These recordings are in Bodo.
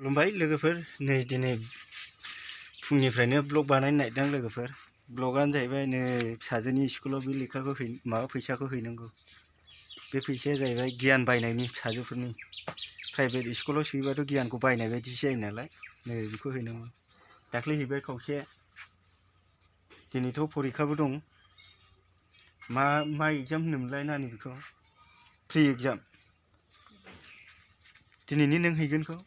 खुलुमबाय लोगोफोर नै दिनै फुंनिफ्रायनो ब्लग बानायनो नागिरदों लोगोफोर। ब्लगानो जाहैबाय नै फिसाजोनि स्कुलाव बे लेखाखौ फैसाखौ हैनांगौ। बे फैसाया जाहैबाय गियान बायनायनि फिसाजोफोरनि प्राइभेट स्कुलाव सोयोबाथ' गियानखौ बायनाय बायदिसो जायो नालाय नै बेखौ हैनांगौ। दाख्लै हैबाय खावसे, दिनैथ' परिखाबो दं। मा एग्जाम होनोमोनलाय नानि बेखौ? Pre exam. दिनैनि नों हैगोनखौ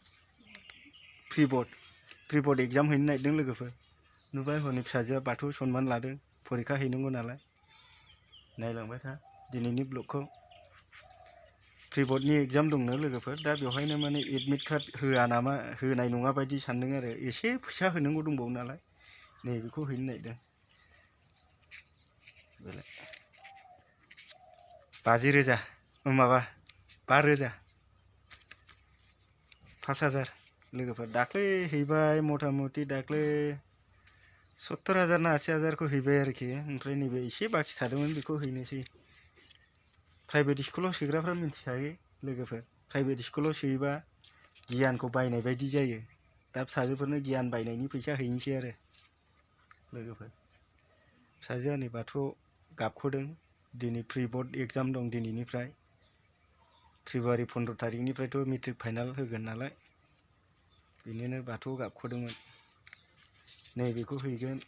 प्रि बर्ड एग्जाम हैनो नागिरदों लोगोफोर। नुबाय हरनि फिसाजोआ बाथौ सनमान लादों, परिखा हैनांगौ नालाय। नायलांबाय था दिनैनि ब्लगखौ। प्रि बर्डनि एग्जाम दंनो लोगोफोर, दा बेवहायनो माने एडमिट कार्ड होआ नामा, होनाय नङा बायदि सानदों आरो। एसे फैसा होनांगौ दंबावो नालाय नै बेखौ हैनो नागिरदों। 50,000 माबा 5,000 5,000 लोगोफोर। दाख्लै हैबाय मथा मथि दाख्लै 70,000 ना 80,000 को हैबाय आरोखि। ओमफ्राय नैबे एसे बाखि थादोंमोन बेखौ हैनोसै। प्राइभेट स्कुलाव सोग्राफ्रा मिथिखायो लोगोफोर, प्राइभेट स्कुलाव सोयोबा गियानखौ बायनाय बायदि जायो। दा फिसाजोफोरनो गियान बायनायनि फैसा हैनोसै आरो लोगोफोर। फिसाजोआ नै बाथौआव गाबख'दों। दिनै प्रि बर्ड एग्जाम दं दिनैनिफ्राय। फेब्रुवारि 15 तारिखनिफ्रायथ' मेट्रिक फाइनाल होगोन नालाय, बिनिनो बाथौआव गाबख'दोंमोन। नै बेखौ हैगोन।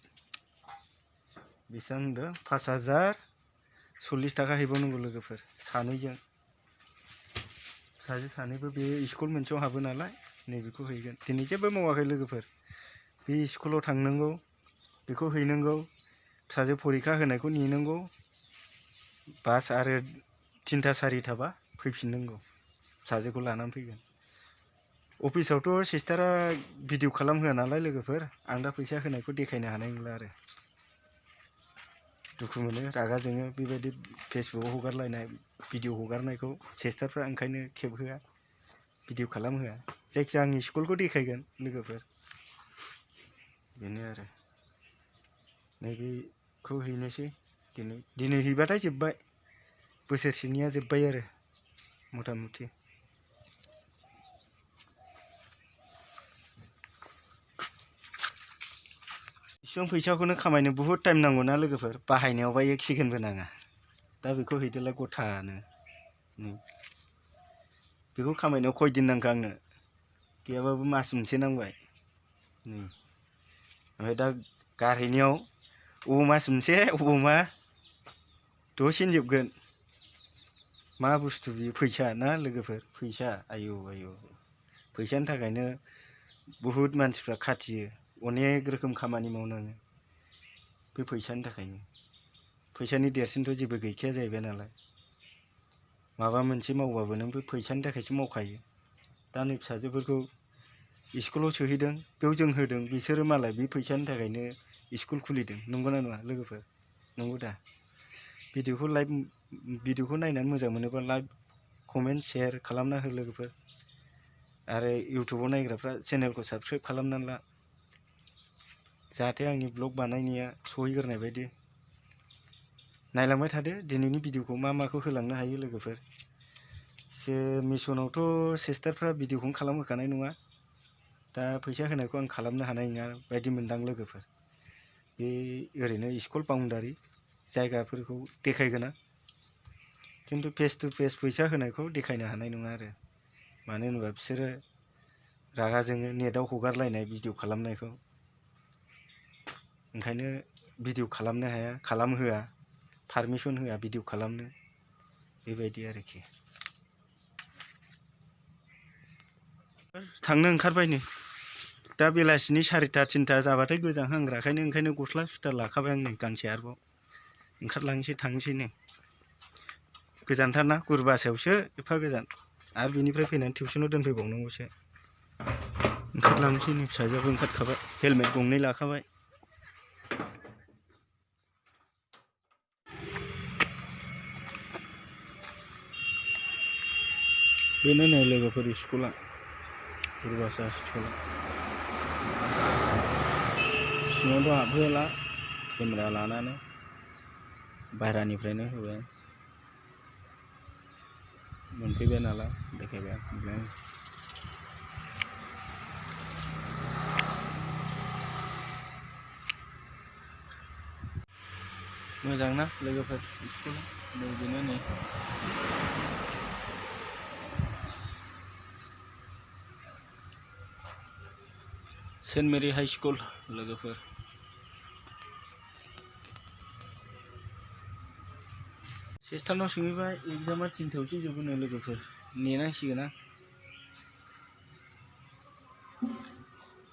बेसेबां होनदों? 5,040 थाखा हैबावनांगौ लोगोफोर सानैजों। फिसाजो सानैबो बे स्कुल मोनसेयाव हाबो नालाय नै बेखौ हैगोन। दिनै जेबो मावाखै लोगोफोर, बे स्कुलाव थांनांगौ, बेखौ हैनांगौ, फिसाजो परिखा होनायखौ नेनांगौ, बास आरो 3टा 4टाबा फैफिननांगौ। फिसाजोखौ लानानै फैगोन। अफिसावथ' सिस्टारा भिडिअ खालामहोआ नालाय लोगोफोर, आं दा फैसा होनायखौ देखायनो हानाय नंला आरो। दुखु मोनो, रागा जोङो बेबायदि फेसबुकआव हगारलायनाय भिडिअ हगारनायखौ सिस्टारफ्रा ओंखायनो खेबहोआ, भिडिअ खालामहोआ। जायखिया आंनि स्कुलखौ देखायगोन लोगोफोर, बेनो आरो। नैबेखौ हैनोसै दिनै हैबाथाय जोब्बाय, बोसोरसेनिया जोब्बाय आरो मथा मथि। इसिबां फैसाखौनो खामायनो बुहुद टाइम नांगौ ना लोगोफोर, बाहायनायावबा 1 सेकेन्डबो नाङा। दा बेखौ हैदोलाय गथानो। बेखौ खामायनायाव खयदिन नांखो आंनो? गैयाबाबो मास मोनसे नांबाय। ओमफ्राय दा गारहैनायाव अबाव मास मोनसे अबाव मा दसेनो जोबगोन। मा बुस्थु बियो? फैसा ना लोगोफोर, फैसा। आयौ फैसानि थाखायनो बुहुद मानसिफ्रा खाथियो, अनेक रोखोम खामानि मावनाङो बे फैसानि थाखायनो। फैसानि देरसिनथ' जेबो गैखाया जाहैबाय नालाय। माबा मोनसे मावबाबो नों बे फैसानि थाखायसो मावखायो। दा नै फिसाजोफोरखौ स्कुलाव सोहैदों, बेयाव जों होदों, बिसोरो मालाय बे फैसानि थाखायनो स्कुल खुलिदों। नंगौना नङा लोगोफोर? नंगौ दा? भिडिअखौ नायनानै मोजां मोनोबा लाइक कमेन्ट शेयार खालामना हो लोगोफोर। आरो इउटुबाव नायग्राफ्रा चेनेलखौ साबस्क्राइब खालामनानै ला, जाहाथे आंनि ब्लग बानायनाया सहैग्रोनाय बायदि। नायलांबाय थादो दिनैनि भिडिअखौ मा माखौ होलांनो हायो लोगोफोर। मिसनावथ' सिस्टारफ्रा भिडिअखौनो खालामहोखानाय नङा। दा फैसा होनायखौ आं खालामनो हानाय नङा बायदि मोनदां लोगोफोर। बे ओरैनो स्कुल बाउन्डारि जायगाफोरखौ देखायगोन आं, खिन्थु फेस टु फेस फैसा होनायखौ देखायनो हानाय नङा आरो। मानो होनोबा बिसोरो रागा जोङो नेटआव हगारलायनाय भिडिअ खालामनायखौ। ओंखायनो भिडिअ खालामनो हाया, खालामहोआ, पारमिसन होआ भिडिअ खालामनो, बेबायदि आरोखि। थांनो ओंखारबाय नै, दा बेलासिनि 4टा 3टा जाबाथाय गोजांहांग्राखायनो ओंखायनो गस्ला सुइटार लाखाबाय आं नै गांसे आरोबाव। ओंखारलांनोसै थांनोसै नै। गोजानथारना गुरुबासायावसो, एफा गोजान। आरो बिनिफ्राय फैनानै टिउसनाव दोनफैबावनांगौसो। ओंखारलांनोसै नै, फिसाजोआबो ओंखारखाबाय, हेलमेट गंनै लाखाबाय। बेनो नै लोगोफोर स्कुला, गुरुबासा स्कुला। सिङावथ' हाबहोला, केमेरा लानानै बाहेरानिफ्रायनो होबाय। मोनफैबाय नालाय देखायबाय। मोजां ना लोगोफोर स्कुल नै बेनो नै सेन्ट मेरि हाई स्कुल लोगोफोर सेस्टानाव सोंहैबाय एग्जामा थिनथायावसो जोबोनो लोगोफोर नेनांसिगोन आं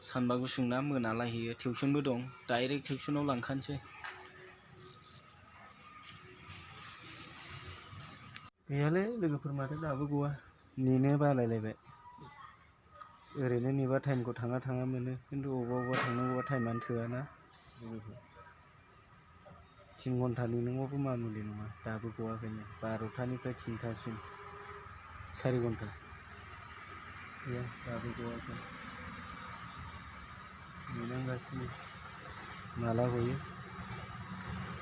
सानबा गुसुंना मोनालायहैयो टिउसनबो दं डाइरेक्ट टिउसनाव लांखानोसै गैयालै लोगोफोर माथो दाबो गवा नेनो बालायलायबाय ओरैनो नेबा टाइमखौ थाङा मोनो खिन्थु अबेबा थांनांगौबा टाइमानो थोआना लोगोफोर 3 घन्टा नेनांगौबो मामुलि नङा दाबो गवाखैनो 12टानिफ्राय 3टासिम 4 घन्टा गैया दाबो गवाखै नेनांगासिनो माला गयो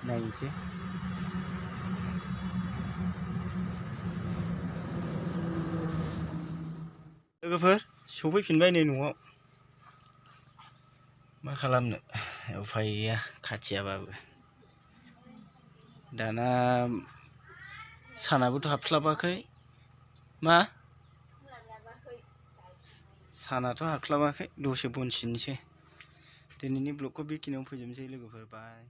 नायनोसै लोगोफोर सफैफिनबाय नै न'आव मा खालामनो उफाय गैया खाथियाबाबो दाना सानाबोथ' हाबस्लाबाखै मा सानाथ' हाबस्लाबाखै दसे बन सिननोसै दिनैनि ब्लगखौ बेखिनियावनो फोजोबनोसै लोगोफोर बाय